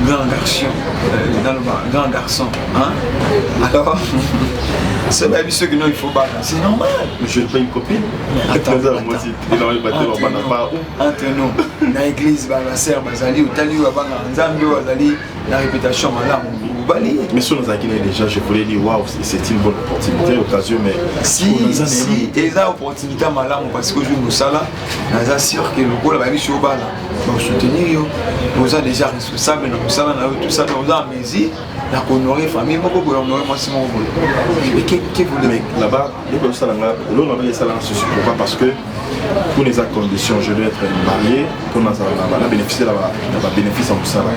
[SPEAKER 2] grand garçon euh, naloba grand garçon hein? alors soki bayebi soki no il faut bana c'est normal
[SPEAKER 1] mais je pas une copine
[SPEAKER 2] attends, entre nous na église baser bazali otali oyo abangaka nzambe oyo azali na réputation malamu obali
[SPEAKER 1] mais soki nazalaki naye déjà je voulais dire waouh c'est une bonne opportunité occasion mais
[SPEAKER 2] si si eza opportunité malamu parce que ozwi mosala naza sûr que lokola bayebi so obala bakosoutenir yo oza déjà responsable na mosala na yo tout ça donc oza en mesure na kohonore famille moko boye honore mwasi moko boye mais que
[SPEAKER 1] voulez là-bas eloko esala nga eloko na baki esala nga souci pourquoi parce que kuna eza condition je dois être marié mpo nazala na na bénéficier na babénéfice ya mosala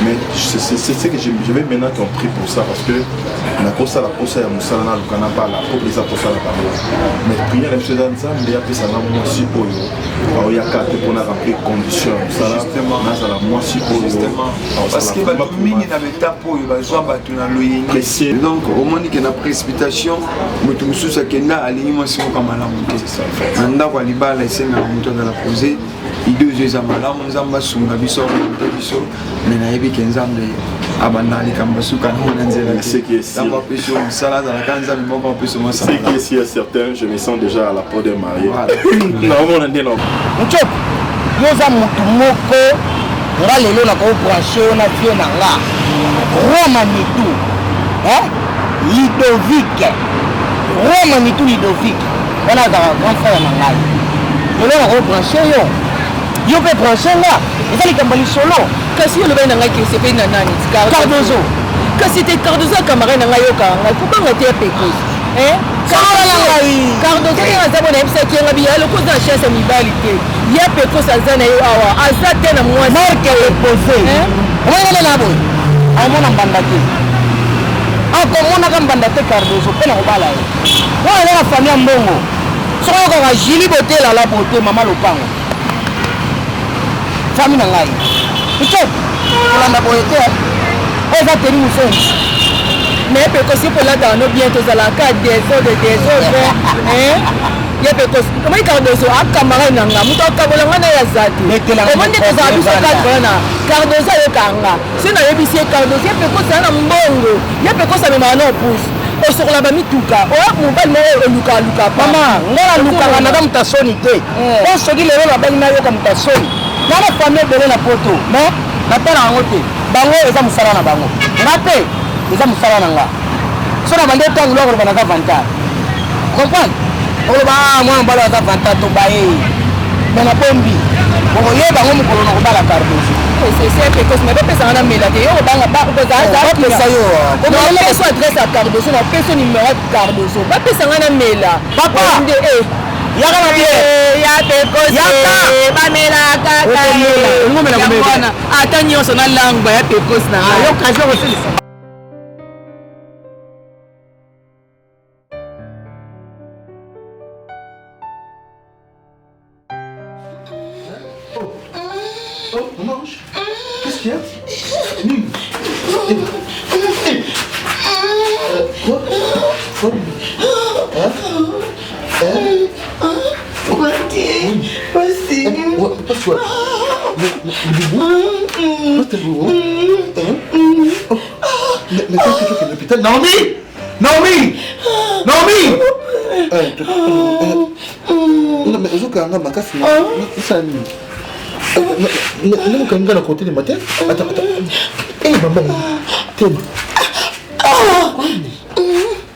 [SPEAKER 1] mais c'est ce que je vais maintenant compris pour ça parce que nakosala mposa ya mosala naluka nabala mpo eza mposa na bango mais prière na biso eza nzambe apesa nga mwasi oyo aoyaka te mpo na remplir condition ya mosala nazala mwasi oyo
[SPEAKER 2] parce que bato mingi na betape oyo bazwa bato na loyenge donc omoni ke na précipitation moto mosusu akenda alingi mwasi moko ya malamu te na ndako ya libala esengaka moto azala pose ide ozo eza malamu nzambe asunga biso akote biso me nayebi ke nzambe abanda likambo suka nango na nzela ntango apesi yo mosala azalaka nzambe moko apesi yo
[SPEAKER 1] mosala certain je me sens déjà à la porte de marié naomona nde
[SPEAKER 12] na yo oza motu moko
[SPEAKER 8] Nga lelo na ko brancher yo na vieux na nga. Roi Manitou. Hein? Ludovic. Roi Manitou Ludovic. Wana azalaka grand frère na ngai. Lelo na ko brancher yo. Yo mpe brancher nga. Eza likambo ya lisolo.
[SPEAKER 7] Kasi yo olobaki na ngai ke osepeli na nani?
[SPEAKER 8] Cardozo.
[SPEAKER 7] Kasi te Cardozo ya camarade na ngai yokaka ngai kobanga te ya pekos. Eh?
[SPEAKER 8] Solola na ngai.
[SPEAKER 7] Cardozo ndenge aza bona yebisaki ye ngai biya lokola oza na chance ya mibali te. Ya pekos aza na yo awa aza te na mwasi.
[SPEAKER 8] Marque depose. Omoni nga na boye. Akomona mbanda te. Akomonaka mbanda te Cardozo mpe nakobala ye. Wana eza na famille ya mbongo. Soki oyokaka Julie Botela la beauté mama lopango. Famille na ngai. Ike kolanda boye te. Oyo eza teni mosenzi.
[SPEAKER 7] Mais pekosi kolataka no bien tozalaka desordre desordre. Hein? Ye pekosi. Omoni Cardozo a camarade na nga. Moto akabola nga na ye aza te. Omoni nde tozala biso quatre wana. Cardozo ayokaka nga. Soki nayebisi ye Cardozo ye pekosi aza na mbongo. Ye pekosi amemaka na opus. Osokola ba mituka. Oya mobali moko oluka luka.
[SPEAKER 8] Mama, nga nalukaka naza moto ya soni te. Po soki lelo nabali nayoka moto ya soni. Na na famille ebele na poto. Mais natalaka yango te. Bango eza mosala na bango. Nga pe eza mosala na nga. So na bandi otango lwa koloba naza vantard. Comprendre? Okoloba ah mwana mobali aza vantard to baye. Mais na bombi. Okoyeba yango mokolo na kobala Cardozo.
[SPEAKER 7] Mais bapesanga na mela te yo kobanga
[SPEAKER 8] bapesa yo
[SPEAKER 7] napesa adresse ya Cardozo napesa numero ya Cardozo bapesanga na mela
[SPEAKER 8] papa
[SPEAKER 7] nde
[SPEAKER 8] yaka na bie
[SPEAKER 7] ya pekosi bamela kaka yango wana ata nyonso na langba ya pekosi na ngai
[SPEAKER 8] occasion kosilisa.
[SPEAKER 5] Oh, maman, qu'est-ce qu'il y a? Nini? Quoi? Quoi? Hein? Hein?
[SPEAKER 11] Pasi.
[SPEAKER 5] Pasi wapi? Le boubou? Hein? Oh. Mais mais qu'est-ce que tu fais à l'hôpital? Naomi! Naomi! Naomi! Non mais ozokanga makasi osala nini? Ndenge okangi nga na kotelema te? Attends, attends. Eh maman, telema.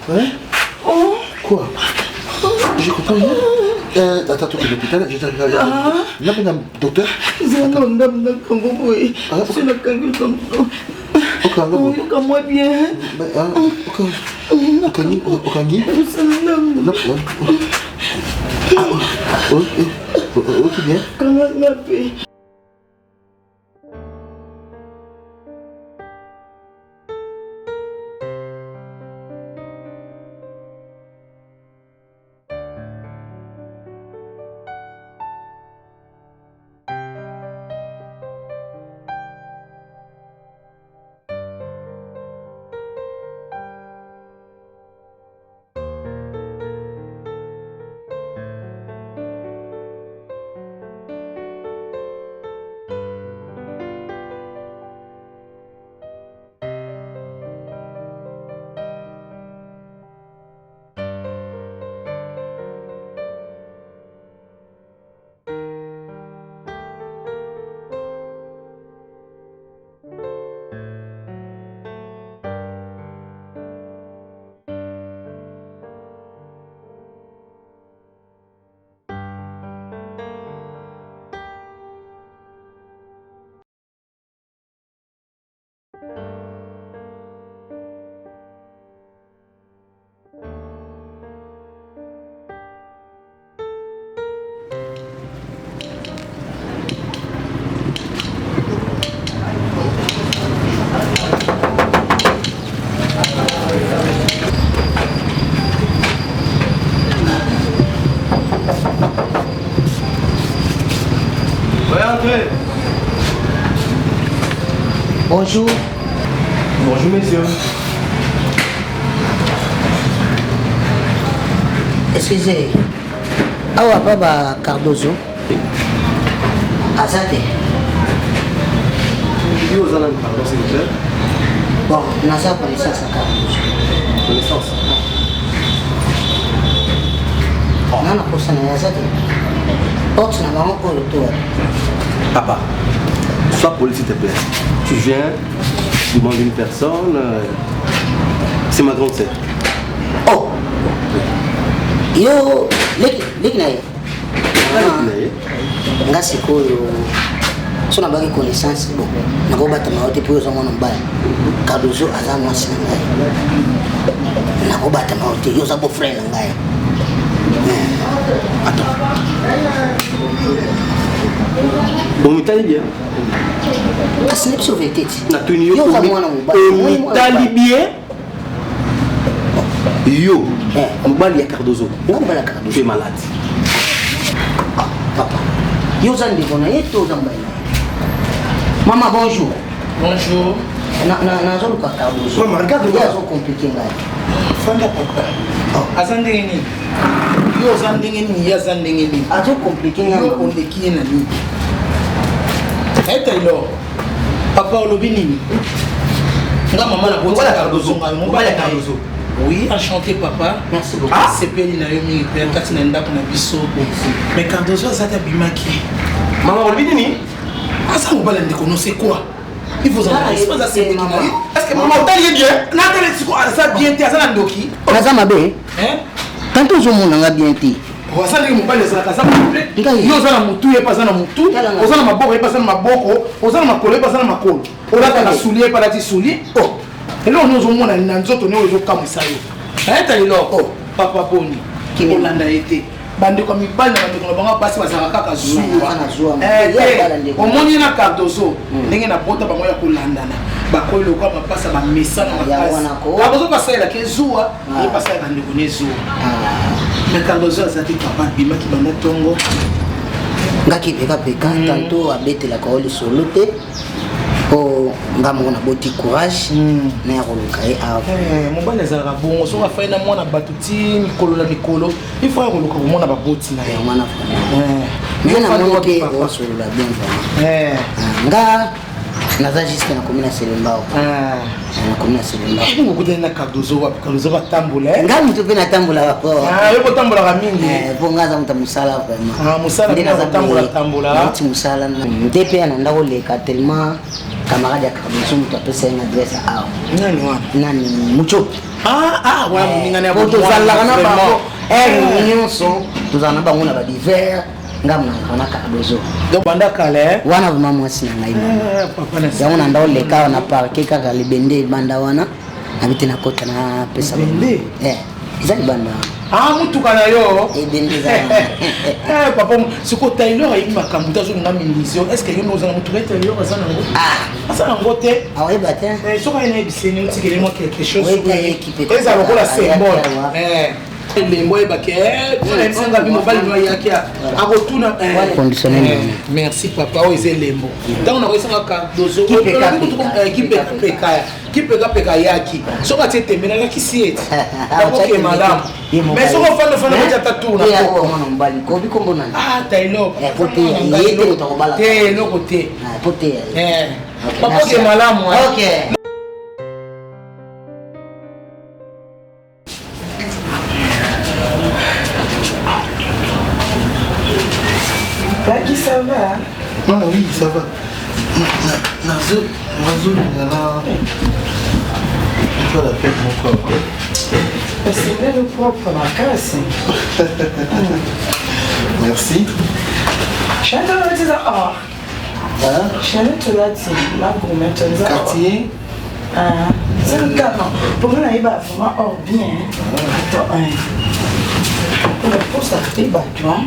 [SPEAKER 5] Hein? Quoi? Je comprends rien. Attends, tu es à l'hôpital. Je t'arrive. Là, un docteur.
[SPEAKER 11] Oyoka mwa bien.
[SPEAKER 5] Okangi, okangi. Ok, bien.
[SPEAKER 11] Kanga nga mpe.
[SPEAKER 8] Bonjour.
[SPEAKER 2] Bonjour messieurs.
[SPEAKER 8] Excusez. Awa pa ba Cardozo. Aza te.
[SPEAKER 2] Yo oza nani pardon s'il vous plaît?
[SPEAKER 8] Bon, naza connaissance ya Cardozo.
[SPEAKER 2] Connaissance?
[SPEAKER 8] Nga na posa na ye aza te. Porte na bango oyo to wapi?
[SPEAKER 2] Papa.
[SPEAKER 12] Sois poli s'il te plaît. Tu viens, tu demandes une personne. Euh, c'est ma grande sœur.
[SPEAKER 13] Oh Yo, leki, leki na ye. Nga sikoyo so nabaki connaissance bon nakobatama yo te mpo oza mwana mobali cardozo aza mwasi na ngai nakobatama yo te yo oza beau frère na ngai
[SPEAKER 12] Attends. Omitali bien.
[SPEAKER 13] Kasi na biso vérité ti.
[SPEAKER 12] Natuni yo
[SPEAKER 13] oza mwana mobali.
[SPEAKER 12] Omitali bien. Yo, eh. mobali ya Cardozo.
[SPEAKER 13] Mobali ya Cardozo.
[SPEAKER 12] Tu es malade.
[SPEAKER 13] Ah, papa. Yo oza ndeko na ye to oza mobali na ye? Mama bonjour.
[SPEAKER 4] Bonjour.
[SPEAKER 13] Nazoluka Cardozo.
[SPEAKER 4] Mama, regarde
[SPEAKER 13] moi. Azo compliqué ngai.
[SPEAKER 4] Fanda papa. Oh. Aza ndenge nini? Yo oza ndenge nini? Ye aza ndenge nini?
[SPEAKER 13] Azo compliqué ngai.
[SPEAKER 4] Yo oleki ye na nini? Eh Taylor, papa olobi nini? Nga mama na boti Cardozo ngai mobali ya Cardozo. Oui, enchanté papa.
[SPEAKER 13] Merci beaucoup.
[SPEAKER 4] Ah, sepeli na yo mingi pe kati na ndako na biso. Mais Cardozo azati abimaki.
[SPEAKER 12] Mama olobi nini?
[SPEAKER 4] aza mobali ya ndeko no c'est quoi il faut ozala respect aza semeki na yo
[SPEAKER 12] est ce que mama otali ye bien
[SPEAKER 4] natali siko aza bien te aza na ndoki
[SPEAKER 13] naza mabe tanto ozomona nga bien te
[SPEAKER 4] aza ndenge mobali azalaka aza complet yo oza na motu ye mpe aza na motu oza na maboko ye mpe aza na maboko oza na makolo ye mpe aza na makolo olataka soulier ye mpe alati soulier oh. eloko nini ozomona na nzoto nini ozokamwisa yo ayeta lelo papa boni kolanda ye te bandeko ya mibali na bandeko na bango basi bazalaka kaka zuwa eh, omoni ye na cardozo hmm. ndenge na bota bango ya kolandana bakoyi lokola mapasa bamesana makasi cardozo basalelaka ezuwa ah. ye basalelaka ndeko na ezuwa ah. mais cardozo aza te papa abimaki banda ntongo
[SPEAKER 13] ngaki pekapeka hmm. tanto abetelaka yo lisolo te po nga moko naboti courage hmm. na ya koluka ye awa
[SPEAKER 4] eh, mobali azalaka bongo soki afai na mwana bato ti mikolo na mikolo il faut ya koluka komona baboti na ye
[SPEAKER 13] wana eh. mais namoni ke osolola bien vraiment eh. ah, nga naza juste nakomi na selembao ah. nakomi na selembao
[SPEAKER 4] okutani na cardozo wapi cardozo batambola
[SPEAKER 13] nga moto mpe natambolaka po
[SPEAKER 4] ah, yo kotambolaka mingi
[SPEAKER 13] po nga aza moto ya mosala vraiment
[SPEAKER 4] mosala kotambola tambola
[SPEAKER 13] nauti mosala nde mpe ya na ndako oleka tellement camarade ya cardozo moto apesa ye na adresse awa
[SPEAKER 4] nani wana
[SPEAKER 13] nani muchopi
[SPEAKER 4] ah, ah, wana eh, moningana ya
[SPEAKER 13] tozalaka na bango heure eh. nyonso tozala na bango na badivers nga monangaka na cardozo
[SPEAKER 4] donc banda kala eh?
[SPEAKER 13] wana vraimen mwasi na ngai yango na nda oleka na parke kaka libende libanda wana nabi te nakota napesa eza libanda
[SPEAKER 4] ah motuka na yo
[SPEAKER 13] ebende eza
[SPEAKER 4] eh, papa sikoyo taylor ayebi makambo te azolinga minimise yo est ce que yo nde oza na motuka ye taylor aza nango ah. aza nango te
[SPEAKER 13] aoyeba te
[SPEAKER 4] eh, soki aye nayebiseni otikele mwa quelque chose eza lokola symbole eh. elembo oyebake nayebisanga bi mobali no ayaki akotuna merci papa oyo eza elembo ntango nakoyesanga cardozo kipekapeka kipekapeka ayaki soki atie tembe nalakisi ye ti nakoke malamu mais soki ofanda ofanda koti ata tour na ah taylor te eloko te bakoke malamu
[SPEAKER 11] Laki, ça va
[SPEAKER 5] Ah oui, ça va. Nazo, nazo, nana. Tu la fête mon corps.
[SPEAKER 11] Esengeli propre makasi.
[SPEAKER 5] Merci.
[SPEAKER 11] Chaîne eza or. Chaîne tolati la gourmette eza
[SPEAKER 5] Quartier.
[SPEAKER 11] Ah, c'est non. Pour moi, nayeba vraiment or bien. Attends, hein. Pour ça fait bato, hein.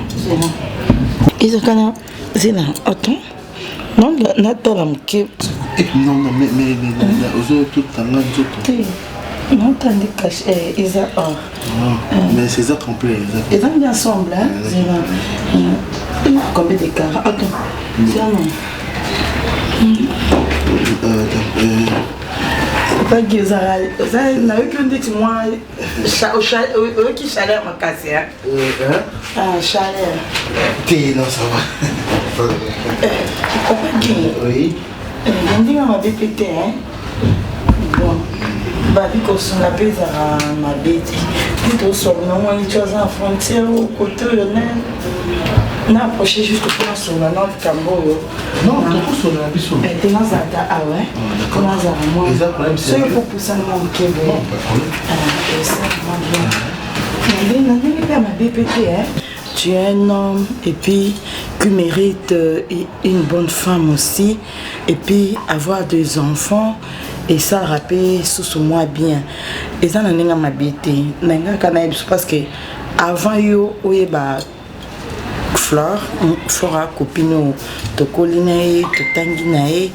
[SPEAKER 11] Ezaka na zela, attends. Non, natala moke.
[SPEAKER 5] Non, non, mais, mais, mais, ozo totanga nzoto.
[SPEAKER 11] Te. Natandi cache, eh, eza or.
[SPEAKER 5] Mais c'est ça complet.
[SPEAKER 11] Eza bien ensemble, hein. Zela. Combien de carats? Attends. Zela non. Tanki ezala nayoki yo ndeti mwa oyoki chaleur makasi ah, chaleur
[SPEAKER 5] te non ça va
[SPEAKER 11] papa gi
[SPEAKER 5] oui
[SPEAKER 11] na ndenge mabe mpe te bon. Babi kosunga mpe ezalaka mabe te. Mpe tosolola na mwana ti aza na frontière oyo kote oyo na na approche juste mpo nasolola na likambo oyo.
[SPEAKER 5] Non, tokosolola na biso.
[SPEAKER 11] Eh, te nazala ata awa mpo nazala mwa soki opusana mwa moke boye esala mwa bien. Na ndenge mpe ya mabe mpe te. Tu es un homme et puis qui mérite une bonne femme aussi et puis avoir des enfants et ça rappeler sous moi bien. Eza na ndenge mabe te. Na ngaka na biso parce que avant yo oyeba Flore, Flora copine oyo tokoli na ye, totangi na ye,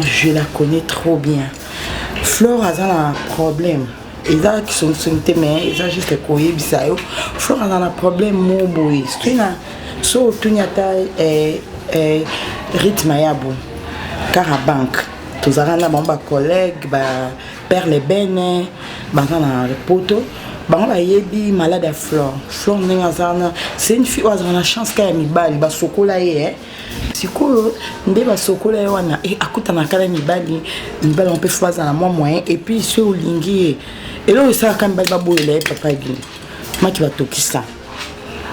[SPEAKER 11] je la connais trop bien. Flore aza na problème. Eza kisongisongi te mais eza juste koyebisa yo Flore aza na problème moko boye soki na so otuni ata eh, eh, rythme ya bo kara banque tozalaka na bango bacollègue ba perle bene baza na poto bango bayebi malade ya Flore. Flore ndenge aza wana c'est une fille oyo azalaka na chance kaka ya mibali basokola ye eh. Sikoyo nde basokola ye wana e akutanaka na mibali, mibali yango mpe fo bazala na mwa moyen et puis soki olingi ye eloko esalaka mibali baboyela ye papa ebino maki batokisa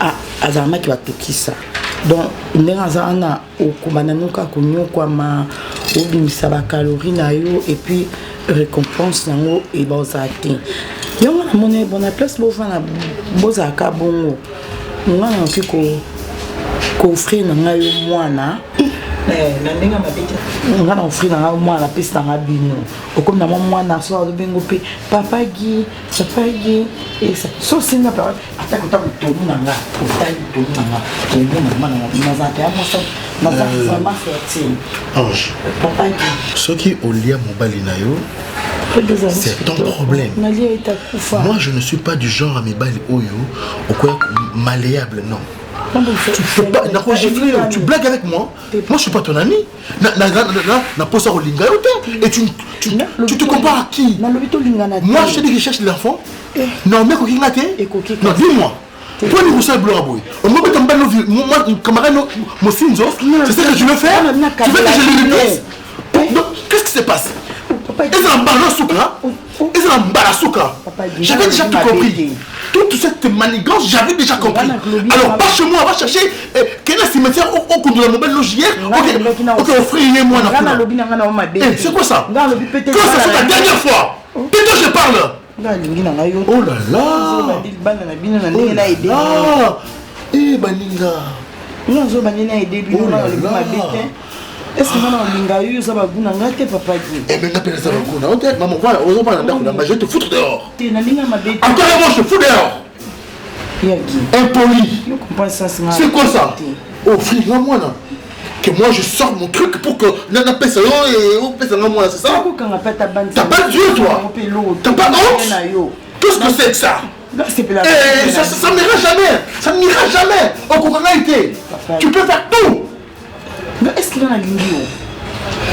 [SPEAKER 11] ah, azala maki batokisa donc ndenge aza wana okobanda noka konyokwama obimisa bacalorie na yo et puis récompense yango ebozala te. Yango namoni bona place bofanda bozalaka bongo nga nakoki ko koofrir na ngai yo mwana na ndenge mabe te nga na ofrir na ngai mwana napesi na ngai bino okomi na mwa mwana so azobengo mpe papa gi papa gi esa so osinga papa ata kota botolu na nga otali tolu na nga omona mwana nazalaka ya mwasa naza vraiment fertile.
[SPEAKER 5] Ange,
[SPEAKER 11] papa gi
[SPEAKER 5] soki olia mobali na yo, c'est ton problème. Moi, je ne suis pas du genre à mibali oyo okoya malléable, non. Tu peux pas, nakogifle, tu blagues avec moi. Moi, je suis pas ton ami. Na na na na na posa kolinga yo te. Et tu te compares à qui? Moi, je te dis que je cherche l'enfant. Non, mais koki nga te. Non, dis-moi. Pourquoi nous sommes blancs boy? On m'a mis moi camarade Mosinzo, c'est ce que tu veux faire? Tu veux que je le répète? Donc, qu'est-ce qui se passe? Ils ont mbala suka. Ils ont mbala suka. J'avais déjà tout compris. Toute cette manigance, j'avais déjà compris. Alors, pas chez moi, va chercher quel est le cimetière au cours de la mobile logière. Ok, ok, offrir moi. Eh, c'est quoi ça? Que ça soit la dernière fois. Tais-toi, je parle. Oh là là.
[SPEAKER 11] Bana na bino na ndenge na aide.
[SPEAKER 5] Eh baninga.
[SPEAKER 11] Nga zo bandi na aide bino na lobi mabe te. Est-ce que nga na olinga yo oza bagu na nga te papa Guy?
[SPEAKER 5] Eh mais nga pe naza bagu na yo te. Maman voilà, ozo bana ndako na nga, je vais te foutre dehors.
[SPEAKER 11] Te na ndenge mabe te.
[SPEAKER 5] Encore un mot, je te fous dehors.
[SPEAKER 11] Ya Guy.
[SPEAKER 5] Impoli.
[SPEAKER 11] Yo comprends ça nga.
[SPEAKER 5] C'est quoi ça? Oh frère, nga mwana. Que moi je sors mon truc pour que nana pesa yo et on pesa nga mwana, c'est ça? T'as pas Dieu toi. T'as pas honte? Qu'est-ce que c'est que ça? Eh, ça, ça, ça n'ira jamais. Ça n'ira jamais. Au contraire, été. Tu peux faire tout.
[SPEAKER 11] Mais est-ce qu'il y en a lingi?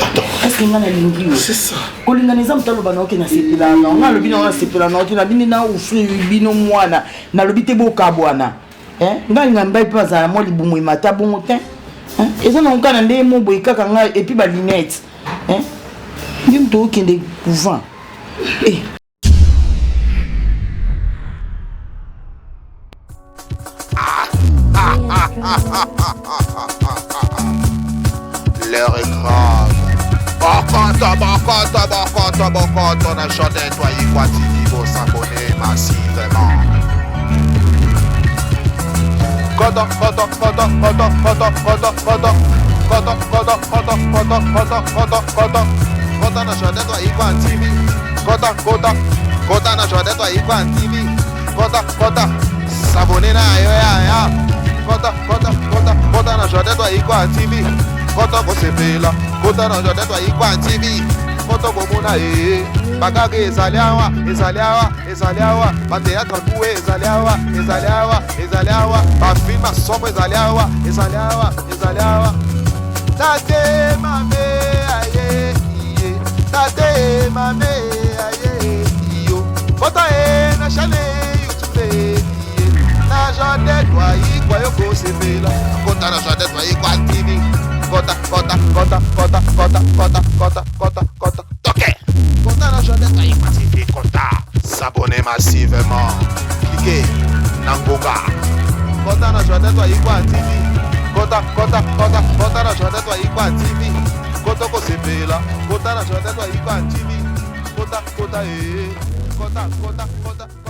[SPEAKER 5] Attends.
[SPEAKER 11] Est-ce qu'il y en a lingi?
[SPEAKER 5] C'est ça.
[SPEAKER 11] Kolingana eza moto aloba na oke nasepela na nga alobi na nasepela na ote na bino na ofri bino mwana nalobi te bokabwana ngai alinga mibali mpe bazala mwa libumu emata bongo te eza na kaka na ndenge mo boye kaka ngai et puis balinete nde moto okende couvent.
[SPEAKER 1] L'heure est grave. Bokoto, bokoto, bokoto, bokoto, na Jordan, toi, Igwa TV, vous s'abonner massivement. Koto, koto, koto, koto, koto, koto, koto. Koto, koto, koto, koto, koto, koto, koto. Koto na Jordan, toi, Igwa TV. Koto, koto, koto na Jordan, toi, Igwa TV. Koto, koto, s'abonner na yo ya ya. Koto, koto, koto, koto na Jordan, toi, Igwa TV. Koto kosepela, koto na Jordan, toi, Igwa TV. Koto komona e, bakaka ezali awa, ezali awa, ezali awa, ba théâtre kuwe ezali awa, ezali awa, ezali awa, ba film somo ezali awa, ezali awa, ezali awa. Tate mame aye iye, tate mame aye iyo. Koto e na chaîne YouTube iye, na Jordan, toi, Igwa yo kosepela. Kota na Jordan, toi, Igwa TV. Kota, kota, kota, kota, kota, kota, kota, kota, kota, toke. Kota na Jordan, toi, Igwa TV, kota. Massivement. Cliquez na ngonga. Kota na Jordan Twaikwa TV. Kota, kota, kota, kota na Jordan Twaikwa TV. Kota kosepela. Kota na Jordan Twaikwa TV. Kota, kota, eh. Kota, kota, kota.